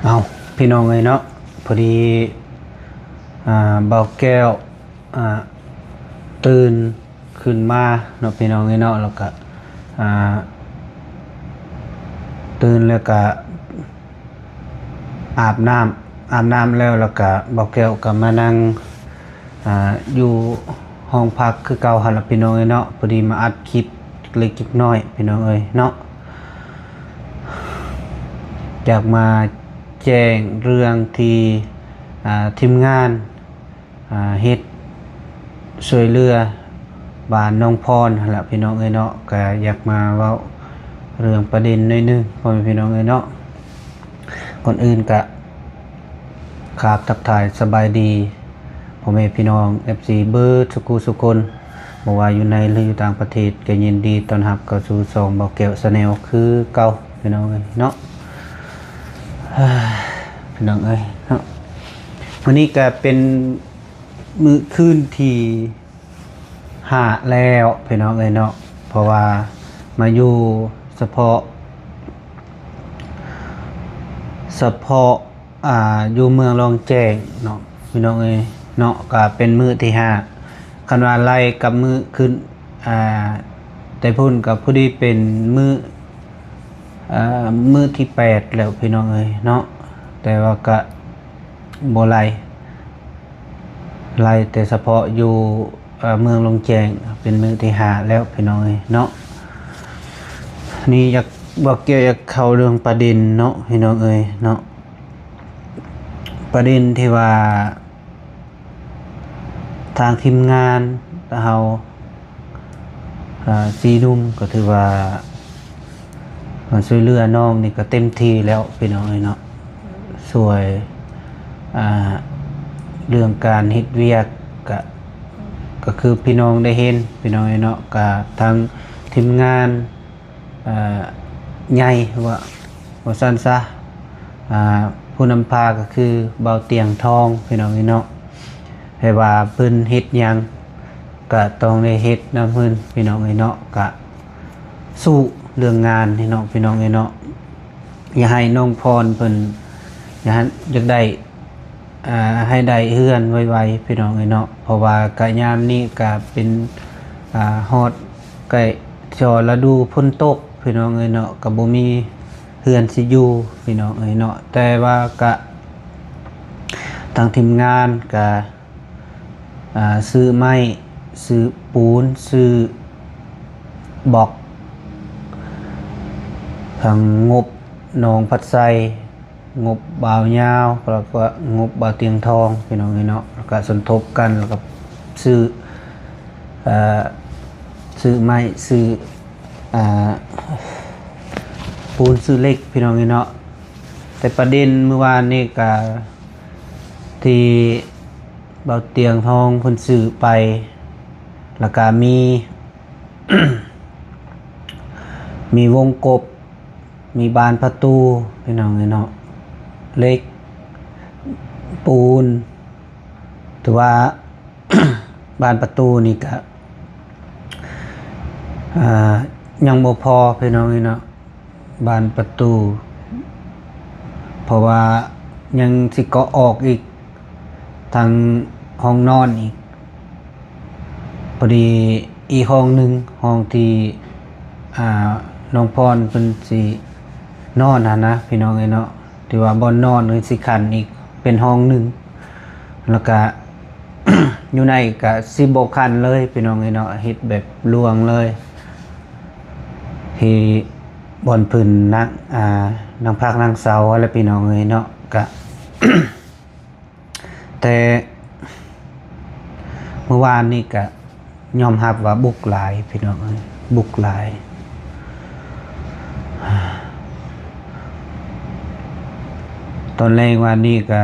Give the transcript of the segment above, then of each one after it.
ເອົາ ພີ່ນ້ອງເອີຍເນາະ, ພໍດີ ອ່າ ບ່າວແກ້ວ ອ່າ ຕື່ນຂຶ້ນມາເນາະ ພີ່ນ້ອງເອີຍເນາະ, ແລ້ວກະ ອ່າ ຕື່ນແລ້ວກະອາບນ້ຳ, ອາບນ້ຳແລ້ວ ແລ້ວກະບ່າວແກ້ວກະມານັ່ງ ອ່າ ຢູ່ຫ້ອງພັກຄືເກົ່າຫັ້ນລະ ພີ່ນ້ອງເອີຍເນາະ. ພໍດີມາອັດຄລິບເລັກໆນ້ອຍໆ ພີ່ນ້ອງເອີຍເນາະ, ຢາກມາແຈ້ງເລື່ອງທີ່ ອ່າ ທີມງານ ອ່າ ເຮັດຊ່ວຍເຫຼືອບ້ານໜອງພອນຫັ້ນລະ ພີ່ນ້ອງເອີຍເນາະ. ກະຢາກມາເວົ້າເລື່ອງປະເດັນໜ້ອຍໜຶ່ງ ພໍ່ແມ່ພີ່ນ້ອງເອີຍເນາະ. ກ່ອນອື່ນກະ ຄາບທັກທາຍສະບາຍດີພໍ່ແມ່ພີ່ນ້ອງ ເອັຟຊີ ເບິດສຸຂູສຸຄົນ, ບໍ່ວ່າຢູ່ໃນ ຫຼື ຢູ່ຕ່າງປະເທດ ກໍຍິນດີຕ້ອນຮັບເຂົ້າສູ່ຊ່ອງບ່າວແກ້ວ Channel ຄືເກົ່າ ພີ່ນ້ອງເອີຍເນາະ. ພີ່ນ້ອງເອີຍເນາະ, ມື້ນີ້ກໍເປັນມື້ຄືນທີຫ້າແລ້ວ ພີ່ນ້ອງເອີຍເນາະ, ເພາະວ່າມາຢູ່ສະເພາະ ສະເພາະ ອ່າ ຢູ່ເມືອງລ່ອງແຈ້ງເນາະ ພີ່ນ້ອງເອີຍເນາະ, ກະເປັນມື້ທີຫ້າ. ຄັນວ່າໄລ່ກັບມື້ຂຶ້ນ ອ່າ ແຕ່ພຸ້ນກະພໍດີເປັນມື້ ອ່າ ມື້ທີແປດແລ້ວ ພີ່ນ້ອງເອີຍເນາະ, ແຕ່ວ່າກະບໍ່ໄລ່ ໄລ່ແຕ່ສະເພາະຢູ່ ເອີ ເມືອງລ່ອງແຈ້ງ ເປັນມື້ທີຫ້າແລ້ວ ພີ່ນ້ອງເອີຍເນາະ. ນີ້ຢາກ ບ່າວແກ້ວຢາກເຂົ້າເລື່ອງປະເດັນເນາະ ພີ່ນ້ອງເອີຍເນາະ, ປະເດັນທີ່ວ່າທາງທີມງານເຮົາ ອ່າ ສີ່ໜຸ່ມກໍຖືວ່າ ມາຊ່ວຍເຫຼືອນ້ອງນີ້ກໍເຕັມທີ່ແລ້ວ ພີ່ນ້ອງເອີຍເນາະ, ຊ່ວຍ ອ່າ ເລື່ອງການເຮັດວຽກ ກະ ກໍຄືພີ່ນ້ອງໄດ້ເຫັນ ພີ່ນ້ອງເອີຍເນາະ, ກະທາງທີມງານ ເອີ ໃຫຍ່ວ່າ ວ່າຊັ້ນຊະ, ອ່າ ຜູ້ນຳພາກໍຄືບ່າວຕຽງທອງ ພີ່ນ້ອງເອີຍເນາະ. ແຕ່ວ່າເພິ່ນເຮັດຫຍັງ ກະຕ້ອງໄດ້ເຮັດນຳເພິ່ນ ພີ່ນ້ອງເອີຍເນາະ, ກະສູ້ເລື່ອງງານນີ້ເນາະ ພີ່ນ້ອງເອີຍເນາະ. ຢາກໃຫ້ນ້ອງພອນເພິ່ນ ຢາກໃຫ້ ຢາກໄດ້ ອ່າ ໃຫ້ໄດ້ເຮືອນໄວໆ ພີ່ນ້ອງເອີຍເນາະ, ເພາະວ່າກະຍາມນີ້ກະເປັນ ອ່າ ຮອດໃກ້ຈະລະດູຝົນຕົກ ພີ່ນ້ອງເອີຍເນາະ, ກະບໍ່ມີເຮືອນຊິຢູ່ ພີ່ນ້ອງເອີຍເນາະ. ແຕ່ວ່າກະ ທາງທີມງານກະ ອ່າ ຊື້ໄມ້ ຊື້ປູນ ຊື້ບລັອກ ທັງງົບໜອງພັດໄຊ ງົບບ່າວຍາວ ແລ້ວກໍງົບບ່າວຕຽງທອງ ພີ່ນ້ອງເອີຍເນາະ, ແລ້ວກໍສົມທົບກັນ ແລ້ວກໍຊື້ ເອີ ຊື້ໄມ້ ຊື້ ອ່າ ປູນ ຊື້ເຫຼັກ ພີ່ນ້ອງເອີຍເນາະ. ແຕ່ປະເດັນມື້ວານນີ້ກໍ ທີ່ບ່າວຕຽງທອງເພິ່ນຊື້ໄປ ແລ້ວກະມີ ມີວົງກົບ ມີບານປະຕູ ພີ່ນ້ອງເອີຍເນາະ, ເຫຼັກ ປູນ ຖືວ່າ ບານປະຕູນີ້ກະ ອ່າ ຍັງບໍ່ພໍ ພີ່ນ້ອງເອີຍເນາະ, ບານປະຕູ ເພາະວ່າຍັງຊິເກາະອອກອີກ ທາງຫ້ອງນອນອີກ. ພໍດີອີກຫ້ອງໜຶ່ງ ຫ້ອງທີ່ ອ່າ ນ້ອງພອນເພິ່ນຊິນອນຫັ້ນນະ ພີ່ນ້ອງເອີຍເນາະ, ທີ່ວ່າບ່ອນນອນເພິ່ນຊິຂັ້ນອີກເປັນຫ້ອງໜຶ່ງ, ແລ້ວກະ ຢູ່ໃນກະຊິບໍ່ຂັ້ນເລີຍ ພີ່ນ້ອງເອີຍເນາະ, ເຮັດແບບລວງເລີຍ ທີ່ບ່ອນເພິ່ນນັ່ງ ອ່າ ນັ່ງພັກນັ່ງເຊົາຫັ້ນແຫຼະ ພີ່ນ້ອງເອີຍເນາະ. ກະ ແຕ່ມື້ວານນີ້ກະຍອມຮັບວ່າບຸກຫຼາຍ ພີ່ນ້ອງເອີຍ, ບຸກຫຼາຍ. ຕອນແລງວານນີ້ກະ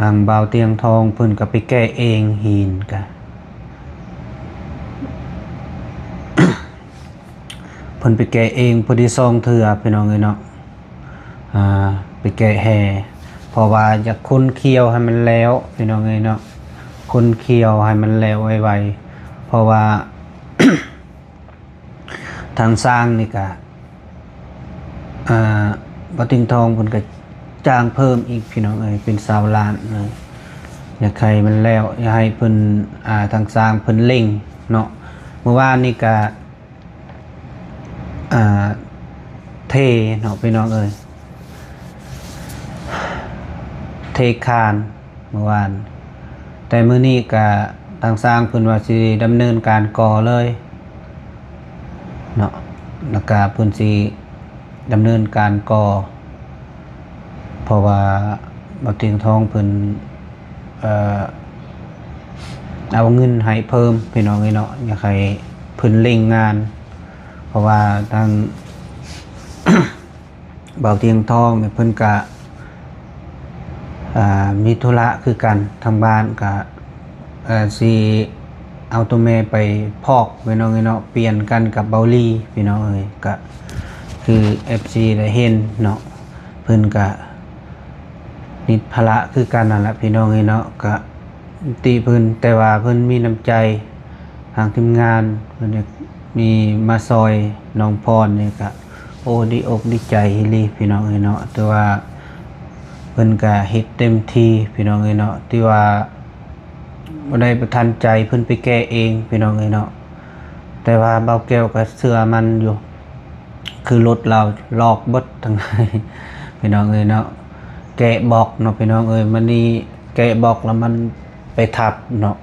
ທາງບ່າວຕຽງທອງເພິ່ນກໍໄປແກະເອງຫີນກະ ເພິ່ນໄປແກະເອງ ພໍດີສອງເທື່ອ ພີ່ນ້ອງເອີຍເນາະ, ອ່າ ໄປແກະແຮ່ ເພາະວ່າຢາກຂົນຂ້ຽວໃຫ້ມັນແລ້ວ ພີ່ນ້ອງເອີຍເນາະ, ຂົນຂ້ຽວໃຫ້ມັນແລ້ວໄວໆ ເພາະວ່າ ທາງຊ່າງນີ້ກະ ອ່າ ບ່າວຕຽງທອງເພິ່ນກະ ຈ້າງເພີ່ມອີກພີ່ນ້ອງເອີຍ ເປັນຊາວລ້ານເລີຍ. ຢາກໃຫ້ມັນແລ້ວ ຢາກໃຫ້ເພິ່ນ ອ່າ ທາງຊ່າງເພິ່ນເລັ່ງເນາະ. ມື້ວານນີ້ກະ ອ່າ ເທເນາະພີ່ນ້ອງເອີຍ ເທຄານ ເມື່ອວານ ແຕ່ມື້ນີ້ກະທາງຊ່າງເພິ່ນວ່າຊິດຳເນີນການກໍ່ເລີຍເນາະ ແລ້ວກະເພິ່ນຊິດຳເນີນການກໍ່ ເພາະວ່າບ່າວຕຽງທອງເພິ່ນ ເອີ ເອົາເງິນໃຫ້ເພີ່ມພີ່ນ້ອງເອີຍເນາະ ຢາກໃຫ້ເພິ່ນເລັ່ງງານ ເພາະວ່າທາງ ບ່າວຕຽງທອງນີ້ເພິ່ນກະ ອ່າ ມີທຸລະຄືກັນ ທາງບ້ານກະ ເອີ ຊິເອົາໂຕແມ່ໄປພອກພີ່ນ້ອງເອີຍເນາະ ປ່ຽນກັນກັບເບົາລີພີ່ນ້ອງເອີຍ. ກະຄືເອັຟຊີໄດ້ເຫັນເນາະ ເພິ່ນກະຕິດພາລະຄືກັນນັ້ນລະພີ່ນ້ອງເອີຍເນາະ ກະ ຕິເພິ່ນ ແຕ່ວ່າເພິ່ນມີນ້ຳໃຈ ທາງທີມງານເພິ່ນມີມາຊ່ອຍນ້ອງພອນນີ້ກະ ໂອ້ ດີອົກດີໃຈອີ່ຫຼີພີ່ນ້ອງເອີຍເນາະ. ແຕ່ວ່າເພິ່ນກະເຮັດເຕັມທີ່ພີ່ນ້ອງເອີຍເນາະ ທີ່ວ່າບໍ່ໄດ້ປະທັນໃຈເພິ່ນໄປແກະເອງພີ່ນ້ອງເອີຍເນາະ. ແຕ່ວ່າບ່າວແກ້ວກະເຊື່ອໝັ້ນຢູ່ ຄືລົດລາວລອກເບິດທັງ ພີ່ນ້ອງເອີຍເນາະ ແກະບລັອກເນາະພີ່ນ້ອງເອີຍ. ມັນນີ້ແກະບລັອກແລ້ວມັນໄປທັບເນາະ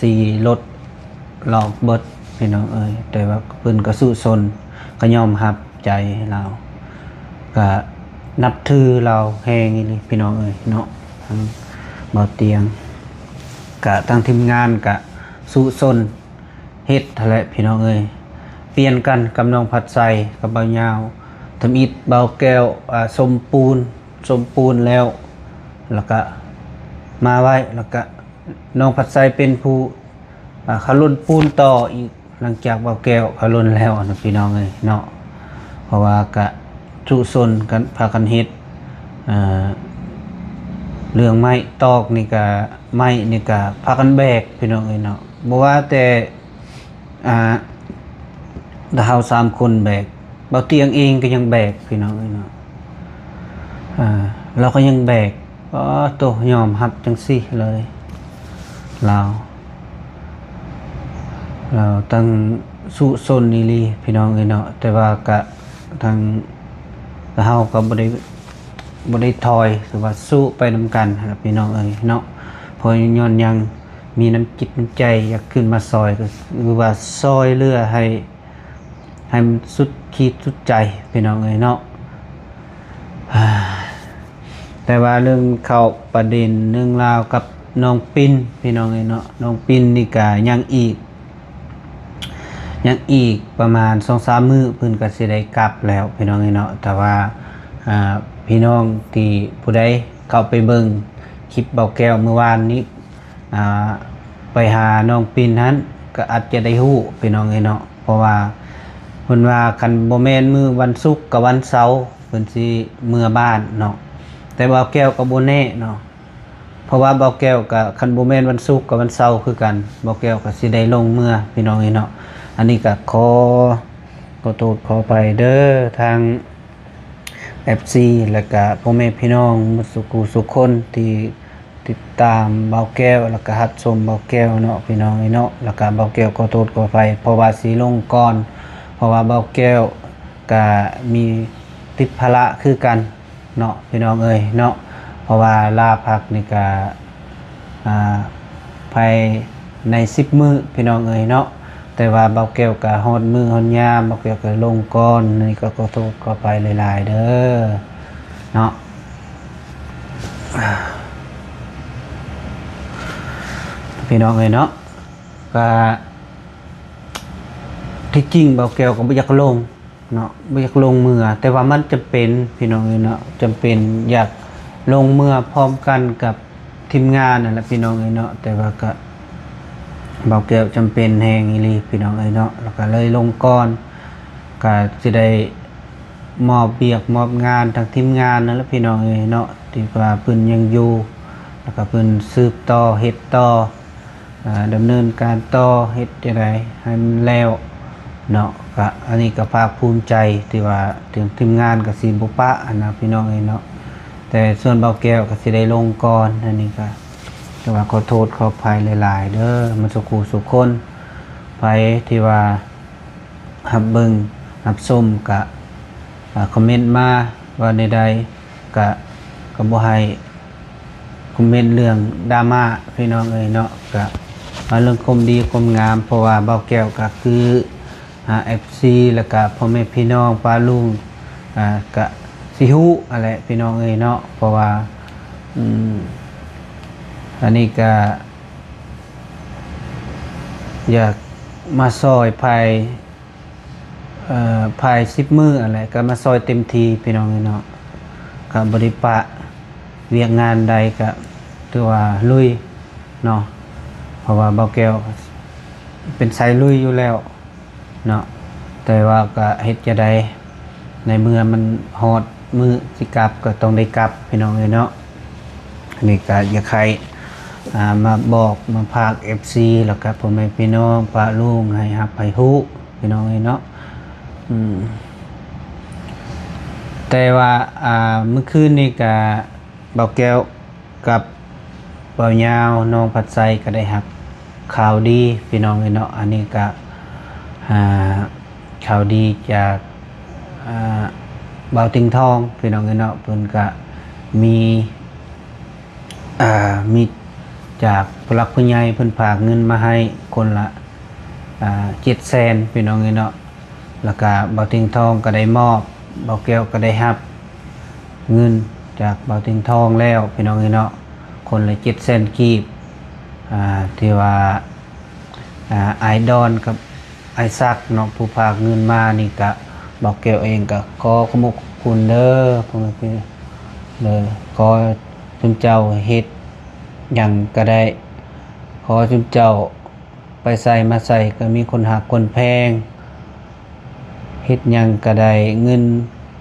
ສີ່ລົດລອກເບິດພີ່ນ້ອງເອີຍ. ແຕ່ວ່າເພິ່ນກະສູ້ຊົນ ກະຍອມຮັບໃຈລາວ ກະນັບຖືລາວແຮງອີ່ຫຼີພີ່ນ້ອງເອີຍເນາະ. ທາງບ່າວຕຽງ ກະທາງທີມງານກະສູ້ຊົນ ເຮັດຫັ້ນແຫຼະພີ່ນ້ອງເອີຍ ປ່ຽນກັນກັບນ້ອງພັດໄຊກັບບ່າວຍາວ. ທຳອິດບ່າວແກ້ວ ອ່າ ສົມປູນ ສົມປູນແລ້ວ ແລ້ວກະມາໄວ້ ແລ້ວກະນ້ອງພັດໄຊເປັນຜູ້ ອ່າ ເຂົາລົນປູນຕໍ່ອີກ ຫຼັງຈາກບ່າວແກ້ວເຂົາລົນແລ້ວນະພີ່ນ້ອງເອີຍເນາະ. ເພາະວ່າກະສູ້ຊົນກັນ ພາກັນເຮັດ ເອີ ເລື່ອງໄມ້ຕອກນີ້ກະ ໄມ້ນີ້ກະພາກັນແບກພີ່ນ້ອງເອີຍເນາະ. ບໍ່ວ່າແຕ່ ອ່າ ເຮົາສາມຄົນແບກ ບ່າວຕຽງເອງກະຍັງແບກພີ່ນ້ອງເອີຍເນາະ. ອ່າ ລາວກະຍັງແບກ ອໍ ໂຕ ຍອມຮັບຈັ່ງຊີ້ເລີຍ ລາວ ລາວຕັ້ງສູ້ຊົນອີ່ຫຼີພີ່ນ້ອງເອີຍເນາະ. ແຕ່ວ່າກະ ທາງເຮົາກະບໍ່ໄດ້ ບໍ່ໄດ້ຖອຍ ຖືວ່າສູ້ໄປນຳກັນຫັ້ນລະພີ່ນ້ອງເອີຍເນາະ. ເພາະຍ້ອນຫຍັງ ມີນ້ຳຈິດນ້ຳໃຈຢາກຂຶ້ນມາຊ່ອຍ ກະຄືວ່າຊ່ອຍເຫຼືອໃຫ້ ໃຫ້ມັນສຸດຂີດສຸດໃຈພີ່ນ້ອງເອີຍເນາະ. ແຕ່ວ່າເລື່ອງເຂົ້າປະເດັນເລື່ອງລາວກັບນ້ອງປິນພີ່ນ້ອງເອີຍເນາະ ນ້ອງປິນນີ້ກະຍັງອີກ ຍັງອີກປະມານສອງສາມມື້ເພິ່ນກະຊິໄດ້ກັບແລ້ວພີ່ນ້ອງເອີຍເນາະ. ແຕ່ວ່າ ອ່າ ພີ່ນ້ອງທີ່ຜູ້ໃດເຂົ້າໄປເບິ່ງຄລິບບ່າວແກ້ວມື້ວານນີ້ ອ່າ ໄປຫານ້ອງປິນຫັ້ນ ກະອາດຈະໄດ້ຮູ້ພີ່ນ້ອງເອີຍເນາະ. ເພາະວ່າເພິ່ນວ່າຄັນບໍ່ແມ່ນມື້ວັນສຸກກະວັນເສົາ ເພິ່ນຊິເມືອບ້ານເນາະ ແຕ່ບ່າວແກ້ວກະບໍ່ແນ່ເນາະ. ເພາະວ່າບ່າວແກ້ວກະ ຄັນບໍ່ແມ່ນວັນສຸກກະວັນເສົາຄືກັນ ບ່າວແກ້ວກະຊິໄດ້ລົງເມືອພີ່ນ້ອງເອີຍເນາະ. ອັນນີ້ກະຂໍ ຂໍໂທດຂໍອະໄພເດີ ທາງ ເອັຟຊີ ແລະກະພໍ່ແມ່ພີ່ນ້ອງໝົດສູ່ຜູ້ສູ່ຄົນທີ່ຕິດຕາມບ່າວແກ້ວ ແລະກະຮັບຊົມບ່າວແກ້ວເນາະ ພີ່ນ້ອງເອີຍເນາະ. ແລະກະບ່າວແກ້ວຂໍໂທດຂໍອະໄພ ເພາະວ່າຊິລົງກ່ອນ ເພາະວ່າບ່າວແກ້ວກະມີຕິດພາລະຄືກັນເນາະ ພີ່ນ້ອງເອີຍເນາະ. ເພາະວ່າລາພັກນີ້ກະ ອ່າ ພາຍໃນສິບມື້ພີ່ນ້ອງເອີຍເນາະ. ແຕ່ວ່າບ່າວແກ້ວກະຮອດມື້ຮອດຍາມ ບ່າວແກ້ວກະລົງກ່ອນ. ນີ້ກະຂໍໂທດຂໍອະໄພຫຼາຍໆເດີເນາະ ພີ່ນ້ອງເອີຍເນາະ. ກະ ທີ່ຈິງບ່າວແກ້ວກະບໍ່ຢາກລົງ ເນາະ ບໍ່ຢາກລົງເມືອ ແຕ່ວ່າມັນຈຳເປັນພີ່ນ້ອງເອີຍເນາະ ຈຳເປັນຢາກລົງເມືອພ້ອມກັນກັບທີມງານຫັ້ນລະພີ່ນ້ອງເອີຍເນາະ. ແຕ່ວ່າກະ ບ່າວແກ້ວຈຳເປັນແຮງອີ່ຫຼີພີ່ນ້ອງເອີຍເນາະ ແລ້ວກະເລີຍລົງກ່ອນ ກະຊິໄດ້ມອບວຽກມອບງານທາງທີມງານຫັ້ນລະພີ່ນ້ອງເອີຍເນາະ ທີ່ວ່າເພິ່ນຍັງຢູ່ ແລ້ວກະເພິ່ນສືບຕໍ່ເຮັດຕໍ່ ອ່າ ດຳເນີນການຕໍ່ ເຮັດຈັ່ງໃດໃຫ້ມັນແລ້ວເນາະ. ກະ ອັນນີ້ກະພາກພູມໃຈທີ່ວ່າທາງທີມງານກະຊິບໍ່ປະຫັ້ນນະພີ່ນ້ອງເອີຍເນາະ. ແຕ່ສ່ວນເບົາແກ້ວກໍຊິໄດ້ລົງກ່ອນ. ອັນນີ້ກໍຖືວ່າຂໍໂທດຂໍອະໄພຫຼາຍໆເດີ ໝົດສູ່ຄູ່ສູ່ຄົນ. ໃຜທີ່ວ່າຮັບເບິ່ງຮັບຊົມກໍ ອ່າ ຄອມເມັນມາວ່າແນວໃດ ກະ ກະບໍ່ໃຫ້ຄອມເມັນເລື່ອງດຣາມາ ພີ່ນ້ອງເອີຍເນາະ. ກະເວົ້າເລື່ອງຄວາມດີຄວາມງາມ ເພາະວ່າເບົາແກ້ວກະຄື ອ່າ ເອັຟຊີ ແລ້ວກະພໍ່ແມ່ພີ່ນ້ອງປ້າລຸງ ອ່າ ກະຊິຮູ້ຫັ້ນແຫຼະ ພີ່ນ້ອງເອີຍເນາະ. ເພາະວ່າ ອືມ ອັນນີ້ກະຢາກມາຊ່ອຍພາຍ ເອີ ພາຍສິບມື້ຫັ້ນແຫຼະ ກໍມາຊ່ອຍເຕັມທີ່ ພີ່ນ້ອງເອີຍເນາະ. ກໍບໍ່ໄດ້ປະວຽກງານໃດ ກໍຖືວ່າລຸຍເນາະ ເພາະວ່າເບົາແກ້ວເປັນສາຍລຸຍຢູ່ແລ້ວເນາະ. ແຕ່ວ່າກໍເຮັດຈັ່ງໃດ ໃນເມື່ອມັນຮອດມື້ຊິກັບ ກໍຕ້ອງໄດ້ກັບ ພີ່ນ້ອງເອີຍເນາະ. ອັນນີ້ກໍຢາກໃຫ້ ອ່າ ມາບອກມາຝາກເອັຟຊີ ແລ້ວກໍພໍ່ແມ່ພີ່ນ້ອງປ້າລຸງໃຫ້ຮັບໃຫ້ຮູ້ ພີ່ນ້ອງເອີຍເນາະ. ອືມ ແຕ່ວ່າ ອ່າ ມື້ຄືນນີ້ກະ ເບົາແກ້ວກັບເບົາຍາວ ນ້ອງພັດໄຊ ກໍໄດ້ຮັບຂ່າວດີ ພີ່ນ້ອງເອີຍເນາະ. ອັນນີ້ກະ ອ່າ ຂ່າວດີຈາກ ອ່າ ເບົາຕຽງທອງ ພີ່ນ້ອງເອີຍເນາະ. ເພິ່ນກະມີ ອ່າ ມີຈາກຜູ້ຫຼັກຜູ້ໃຫຍ່ເພິ່ນຝາກເງິນມາໃຫ້ຄົນລະ ອ່າ ເຈັດແສນ ພີ່ນ້ອງເອີຍເນາະ. ແລ້ວກະເບົາຕຽງທອງກໍໄດ້ມອບ ເບົາແກ້ວກໍໄດ້ຮັບເງິນຈາກເບົາຕຽງທອງແລ້ວ ພີ່ນ້ອງເອີຍເນາະ ຄົນລະເຈັດແສນກີບ. ອ່າ ທີ່ວ່າ ອ່າ ອ້າຍດອນກັບອ້າຍສັກເນາະ ຜູ້ຝາກເງິນມານີ້ກະ ເບົາແກ້ວເອງກະຂໍຂອບຄຸນເດີ ພໍ່ແມ່ພີ່ເດີ. ຂໍຊຸມເຈົ້າເຮັດຫຍັງກະໄດ້ ຂໍຊຸມເຈົ້າໄປໃສມາໃສກະມີຄົນຮັກຄົນແພງ ເຮັດຫຍັງກະໄດ້ເງິນ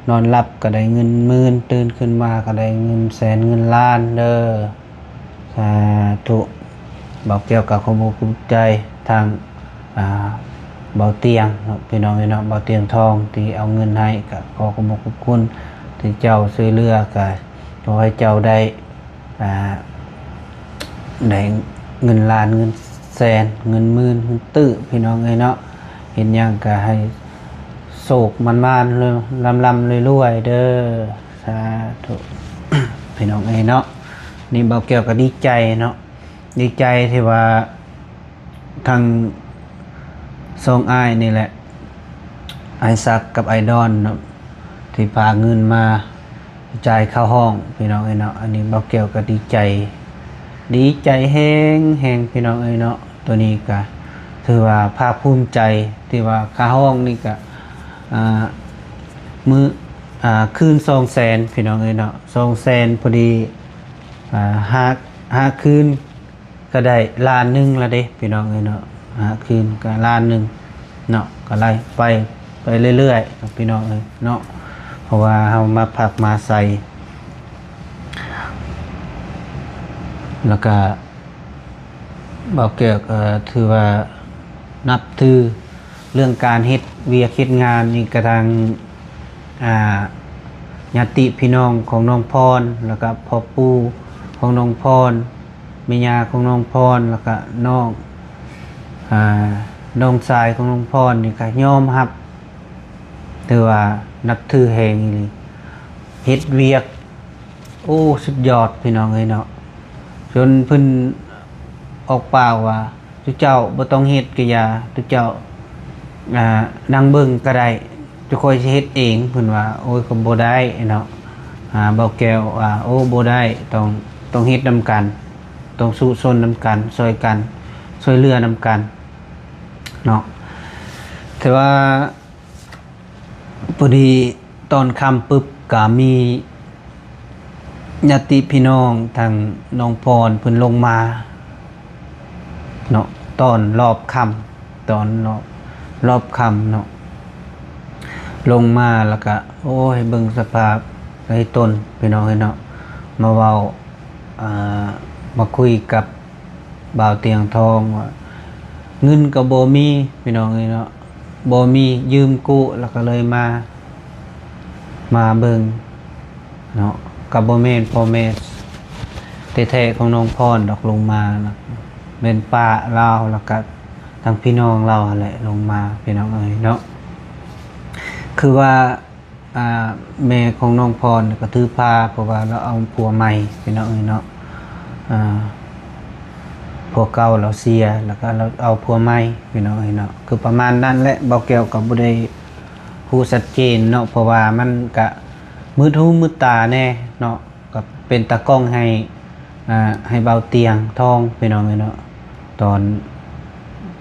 ນອນຫຼັບກະໄດ້ເງິນໝື່ນ ຕື່ນຂຶ້ນມາກະໄດ້ເງິນແສນເງິນລ້ານເດີ. ສາທຸ. ເບົາແກ້ວກໍຂອບອົກຂອບໃຈທາງ ອ່າ ເບົາຕຽງເນາະ ພີ່ນ້ອງເອີຍເນາະ ເບົາຕຽງທອງທີ່ເອົາເງິນໃຫ້ ກໍຂໍຂອບອົກຂອບຄຸນທີ່ເຈົ້າຊ່ວຍເຫຼືອ. ກໍຂໍໃຫ້ເຈົ້າໄດ້ ອ່າ ໄດ້ເງິນລ້ານເງິນແສນເງິນໝື່ນເງິນຕື້ ພີ່ນ້ອງເອີຍເນາະ. ເຮັດຫຍັງກໍໃຫ້ໂຊກໝານໆ ລ່ຳໆລວຍໆເດີ. ສາທຸ ພີ່ນ້ອງເອີຍເນາະ. ນີ້ເບົາແກ້ວກໍດີໃຈເນາະ ດີໃຈທີ່ວ່າທັງສອງອ້າຍນີ້ແຫຼະ ອ້າຍສັກກັບອ້າຍດອນເນາະ ທີ່ພາເງິນມາຈ່າຍຄ່າຫ້ອງ ພີ່ນ້ອງເອີຍເນາະ. ອັນນີ້ເບົາແກ້ວກໍດີໃຈ ດີໃຈແຮງໆ ພີ່ນ້ອງເອີຍເນາະ. ໂຕນີ້ກໍຖືວ່າພາກພູມໃຈ ທີ່ວ່າຄ່າຫ້ອງນີ້ກໍ ອ່າ ມື້ ອ່າ ຄືນສອງແສນ ພີ່ນ້ອງເອີຍເນາະ ສອງແສນພໍດີ ອ່າ ຫ້າ ຫ້າຄືນກໍໄດ້ລ້ານໜຶ່ງລະເດ້ ພີ່ນ້ອງເອີຍເນາະ. ຫ້າຄືນກໍລ້ານໜຶ່ງເນາະ ກໍໄລ່ໄປ ໄປເລື້ອຍໆເນາະ ພີ່ນ້ອງເອີຍເນາະ. ເພາະວ່າເຮົາມາພັກມາໃສ ແລ້ວກໍ ເບົາແກ້ວກໍຖືວ່ານັບຖືເລື່ອງການເຮັດວຽກເຮັດງານນີ້ ກະທັງ ອ່າ ຍາດຕິພີ່ນ້ອງຂອງນ້ອງພອນ ແລ້ວກະພໍ່ປູ່ຂອງນ້ອງພອນ ແມ່ຍ່າຂອງນ້ອງພອນ ແລ້ວກະນ້ອງ ອ່າ ນ້ອງຊາຍຂອງນ້ອງພອນນີ້ກະຍອມຮັບ ຖືວ່ານັບຖືແຮງອີ່ຫຼີ ເຮັດວຽກ ໂອ້ ສຸດຍອດ ພີ່ນ້ອງເອີຍເນາະ. ຈົນເພິ່ນອອກປາກວ່າ ຊຸເຈົ້າບໍ່ຕ້ອງເຮັດກະຢ່າ ຊຸເຈົ້າ ອ່າ ນັ່ງເບິ່ງກະໄດ້ ຈຸຂ້ອຍຊິເຮັດເອງ ເພິ່ນວ່າ. ໂອ້ຍ ກໍບໍ່ໄດ້ເນາະ. ອ່າ ເບົາແກ້ວວ່າ ໂອ້ ບໍ່ໄດ້ ຕ້ອງ ຕ້ອງເຮັດນຳກັນ ຕ້ອງສູ້ຊົນນຳກັນ ຊ່ອຍກັນ ຊ່ວຍເຫຼືອນຳກັນເນາະ. ແຕ່ວ່າ ພໍດີຕອນຄ່ຳປຶບ ກະມີຍາດຕິພີ່ນ້ອງທາງນ້ອງພອນເພິ່ນລົງມາເນາະ ຕອນລອບຄ່ຳ ຕອນລອບ ລອບຄ່ຳເນາະ ລົງມາແລ້ວກະ ໂອ້ຍ ເບິ່ງສະພາບໃນຕົນ ພີ່ນ້ອງເອີຍເນາະ ມາເວົ້າ ອ່າ ມາຄຸຍກັບ ບ່າວຕຽງທອງວ່າ ເງິນກໍບໍ່ມີ ພີ່ນ້ອງເອີຍເນາະ ບໍ່ມີ ຢືມກູ້ ແລ້ວກໍເລີຍມາ ມາເບິ່ງເນາະ. ກໍບໍ່ແມ່ນພໍ່ແມ່ແທ້ໆຂອງນ້ອງພອນດອກ ລົງມານະ ແມ່ນປ້າລາວ ແລ້ວກໍທາງພີ່ນ້ອງລາວຫັ້ນແຫຼະລົງມາ ພີ່ນ້ອງເອີຍເນາະ. ຄືວ່າ ອ່າ ແມ່ຂອງນ້ອງພອນກໍຖືພາ ເພາະວ່າລາວເອົາຜົວໃໝ່ ພີ່ນ້ອງເອີຍເນາະ. ອ່າ ຜົວເກົ່າລາວເສຍ ແລ້ວກໍລາວເອົາຜົວໃໝ່ ພີ່ນ້ອງເອີຍເນາະ. ຄືປະມານນັ້ນແຫຼະ ບ່າວແກ້ວກໍບໍ່ໄດ້ຮູ້ຊັດເຈນເນາະ ເພາະວ່າມັນກະມືດຫູມືດຕາແດ່ເນາະ. ກໍເປັນຕາກ້ອງໃຫ້ ອ່າ ໃຫ້ບ່າວຕຽງທອງ ພີ່ນ້ອງເອີຍເນາະ ຕອນ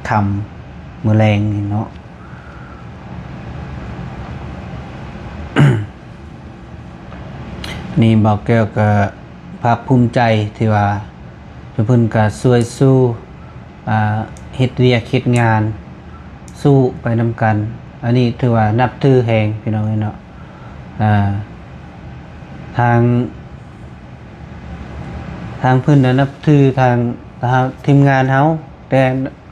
ຄ່ຳມື້ແລງນີ້ເນາະ. ນີ້ບ່າວແກ້ວກໍພາກພູມໃຈທີ່ວ່າ ເພິ່ນກໍຊ່ວຍສູ້ ອ່າ ເຮັດວຽກເຮັດງານ ສູ້ໄປນຳກັນ. ອັນນີ້ຖືວ່ານັບຖືແຮງ ພີ່ນ້ອງເອີຍເນາະ. ອ່າ ທາງ ທາງເພິ່ນນະນັບຖືທາງ ທາງທີມງານເຮົາ ແຕ່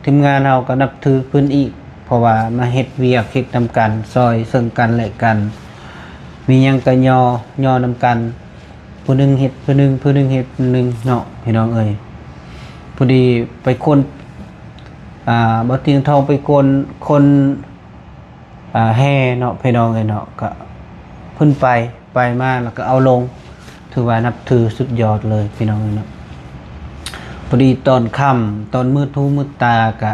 ທີມງານເຮົາກໍນັບຖືເພິ່ນອີກ ເພາະວ່າມາເຮັດວຽກເຮັດນຳກັນ ຊ່ອຍເຊິ່ງກັນແລະກັນ ມີຫຍັງກໍຍໍ ຍໍນຳກັນ ຜູ້ໜຶ່ງເຮັດຜູ້ໜຶ່ງ ຜູ້ໜຶ່ງເຮັດຜູ້ໜຶ່ງເນາະ ພີ່ນ້ອງເອີຍ. ພໍດີໄປຄົ້ນ ອ່າ ບ່າວຕຽງທອງໄປຄົ້ນ ຄົ້ນ ອ່າ ແຮ່ເນາະ ພີ່ນ້ອງເອີຍເນາະ. ກະເພິ່ນໄປ ໄປມາແລ້ວກໍເອົາລົງ ຖືວ່ານັບຖືສຸດຍອດເລີຍ ພີ່ນ້ອງເອີຍເນາະ. ພໍດີຕອນຄ່ຳ ຕອນມືດຫູມືດຕາກະ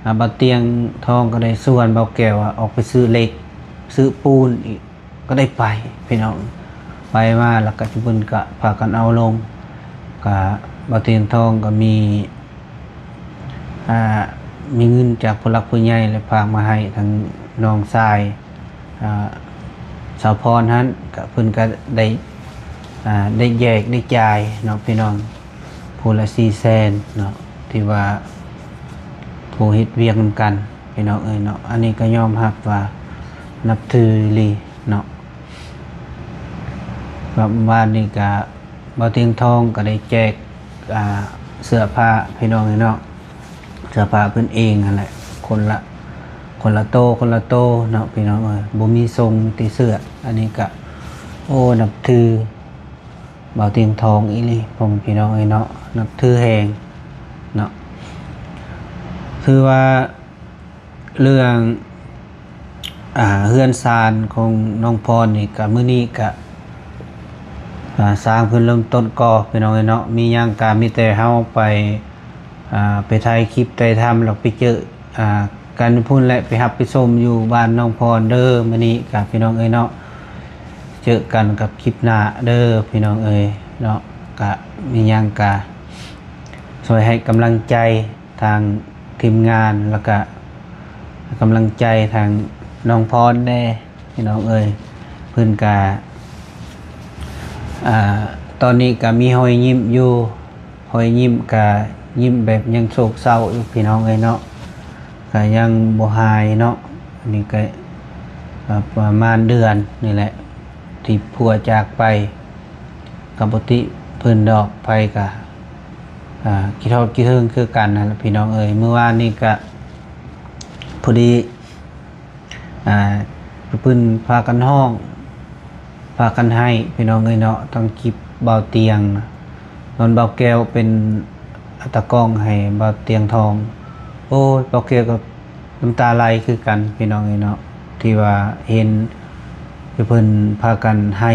ອ່າ ບ່າວຕຽງທອງກໍໄດ້ຊວນບ່າວແກ້ວວ່າອອກໄປຊື້ເຫຼັກ ຊື້ປູນອີກ ກໍໄດ້ໄປພີ່ນ້ອງ ໄປມາແລ້ວກໍເພິ່ນກໍພາກັນເອົາລົງ. ກະບ່າວຕຽງທອງກໍມີ ອ່າ ມີເງິນຈາກຜູ້ຫຼັກຜູ້ໃຫຍ່ ແລະ ຝາກມາໃຫ້ທາງນ້ອງຊາຍ ອ່າ ສາວພອນຫັ້ນ ກະເພິ່ນກໍໄດ້ ອ່າ ໄດ້ແຍກໄດ້ຈ່າຍເນາະ ພີ່ນ້ອງ ຜູ້ລະສີ່ແສນເນາະ ທີ່ວ່າຜູ້ເຮັດວຽກນຳກັນ ພີ່ນ້ອງເອີຍເນາະ. ອັນນີ້ກໍຍອມຮັບວ່ານັບຖືອີ່ຫຼີເນາະ. ແບບວານນີ້ກະບ່າວຕຽງທອງກໍໄດ້ແຈກ ອ່າ ເສື້ອຜ້າ ພີ່ນ້ອງເອີຍເນາະ ເສື້ອຜ້າເພິ່ນເອງຫັ້ນແຫຼະ ຄົນລະ ຄົນລະໂຕ ຄົນລະໂຕເນາະ ພີ່ນ້ອງເອີຍ. ບໍ່ມີຊົງ ມີແຕ່ເສື້ອ. ອັນນີ້ກະ ໂອ້ ນັບຖືບ່າວຕຽງທອງອີ່ຫຼີ ພໍ່ແມ່ພີ່ນ້ອງເອີຍເນາະ ນັບຖືແຮງເນາະ. ຄືວ່າ ເລື່ອງ ອ່າ ເຮືອນຊານຂອງນ້ອງພອນນີ້ກະ ມື້ນີ້ກະ ອ່າ ສ້າງເພິ່ນເລີ່ມຕົ້ນກໍ່ ພີ່ນ້ອງເອີຍເນາະ. ມີຫຍັງກະມີແຕ່ເຮົາໄປ ອ່າ ໄປຖ່າຍຄລິບ ໄປຖ່າຍທຳ ແລ້ວໄປເຈີ ອ່າ ກັນພຸ້ນແຫຼະ ໄປຮັບໄປຊົມຢູ່ບ້ານນ້ອງພອນເດີ. ມື້ນີ້ກະ ພີ່ນ້ອງເອີຍເນາະ ເຈີກັນກັບຄລິບໜ້າເດີ ພີ່ນ້ອງເອີຍເນາະ. ກະມີຫຍັງກະຊ່ວຍໃຫ້ກຳລັງໃຈ ທາງທີມງານ ແລ້ວກະກຳລັງໃຈທາງນ້ອງພອນແດ່ ພີ່ນ້ອງເອີຍ. ເພິ່ນກະ ອ່າ ຕອນນີ້ກະມີຮອຍຍິ້ມຢູ່ ຮອຍຍິ້ມກະຍິ້ມແບບຍັງໂສກເສົ້າຢູ່ ພີ່ນ້ອງເອີຍເນາະ ກະຍັງບໍ່ຫາຍເນາະ. ອັນນີ້ກະ ອ່າ ປະມານເດືອນນີ້ແຫຼະ ທີ່ຜົວຈາກໄປ ກະບໍ່ຕິເພິ່ນດອກ ໃຜກະ ອ່າ ຄິດຮອດຄິດເຖິງຄືກັນຫັ້ນລະ ພີ່ນ້ອງເອີຍ. ມື້ວານນີ້ກະພໍດີ ອ່າ ປຶ້ນພາກັນຮ້ອງ ພາກັນໄຫ້ ພີ່ນ້ອງເອີຍເນາະ. ທັງຄລິບບ່າວຕຽງ ນອນບ່າວແກ້ວເປັນຕາກ້ອງໃຫ້ບ່າວຕຽງທອງ. ໂອ້ຍ ບ່າວແກ້ວກໍນ້ຳຕາໄຫຼຄືກັນ ພີ່ນ້ອງເອີຍເນາະ ທີ່ວ່າເຫັນເພິ່ນພາກັນໄຫ້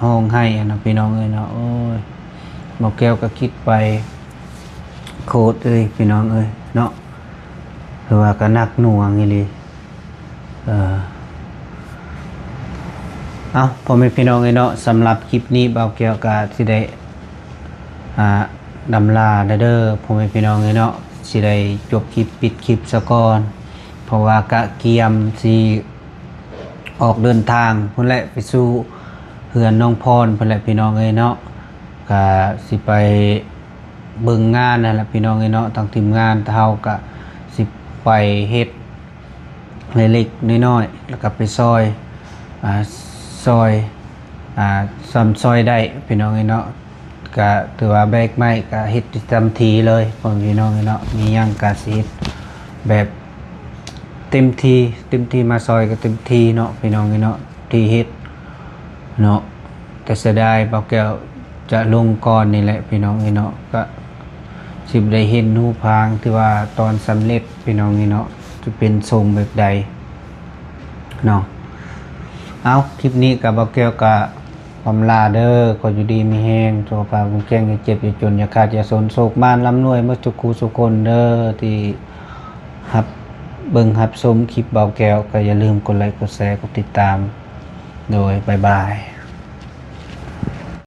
ຮ້ອງໄຫ້ຫັ້ນນະ ພີ່ນ້ອງເອີຍເນາະ. ໂອ້ຍ ບ່າວແກ້ວກໍຄິດໄປໂຄດເອີຍ ພີ່ນ້ອງເອີຍເນາະ ຄືວ່າກໍໜັກໜ່ວງອີ່ຫຼີ. ເອີ ເອົ້າ ພໍ່ແມ່ພີ່ນ້ອງເອີຍເນາະ ສຳລັບຄລິບນີ້ບ່າວແກ້ວກໍຊິໄດ້ ອ່າ ລຳລາແລ້ວເດີ ພໍ່ແມ່ພີ່ນ້ອງເອີຍເນາະ. ຊິໄດ້ຈົບຄລິບ ປິດຄລິບຊະກ່ອນ ເພາະວ່າກະກຽມຊິ ອອກເດີນທາງພຸ້ນແຫຼະ ໄປສູ່ເຮືອນນ້ອງພອນພຸ້ນແຫຼະ ພີ່ນ້ອງເອີຍເນາະ. ກະຊິໄປເບິ່ງງານຫັ້ນແຫຼະ ພີ່ນ້ອງເອີຍເນາະ. ທາງທີມງານເຮົາກະຊິໄປເຮັດເລັກໆນ້ອຍໆ ແລ້ວກະໄປຊ່ອຍ ອ່າ ຊ່ອຍ ອ່າ ສ່ຳຊ່ອຍໄດ້ ພີ່ນ້ອງເອີຍເນາະ. ກະຖືວ່າແບກໄມ້ກະເຮັດເຕັມທີ່ເລີຍ ພໍ່ແມ່ພີ່ນ້ອງເອີຍເນາະ. ມີຫຍັງກະຊິເຮັດແບບເຕັມທີ່ ເຕັມທີ່ ມາຊ່ອຍກະເຕັມທີ່ເນາະ ພີ່ນ້ອງເອີຍເນາະ ທີ່ເຮັດເນາະ. ແຕ່ເສຍດາຍ ບ່າວແກ້ວຈະລົງກ່ອນນີ້ແຫຼະ ພີ່ນ້ອງເອີຍເນາະ ກະຊິບໍ່ໄດ້ເຫັນຮູບຮ່າງທີ່ວ່າຕອນສຳເລັດ ພີ່ນ້ອງເອີຍເນາະ ຈະເປັນຊົງແບບໃດເນາະ. ເອົາ ຄລິບນີ້ກະ ບ່າວແກ້ວກະ ອຳລາເດີ ຂໍຢູ່ດີມີແຮງ ສຸຂະພາບແຂງແຮງ ຢ່າເຈັບຢ່າຈົນ ຢ່າຂາດຢ່າສົນ ໂຊກໝານລ່ຳລວຍໝົດທຸກຄູ່ທຸກຄົນເດີ ທີ່ຮັບເບິ່ງຮັບຊົມຄລິບບ່າວແກ້ວ ກໍຢ່າລືມກົດໄລກ໌ ກົດແຊ ກົດຕິດຕາມ ໂດຍ ບາຍບາຍ.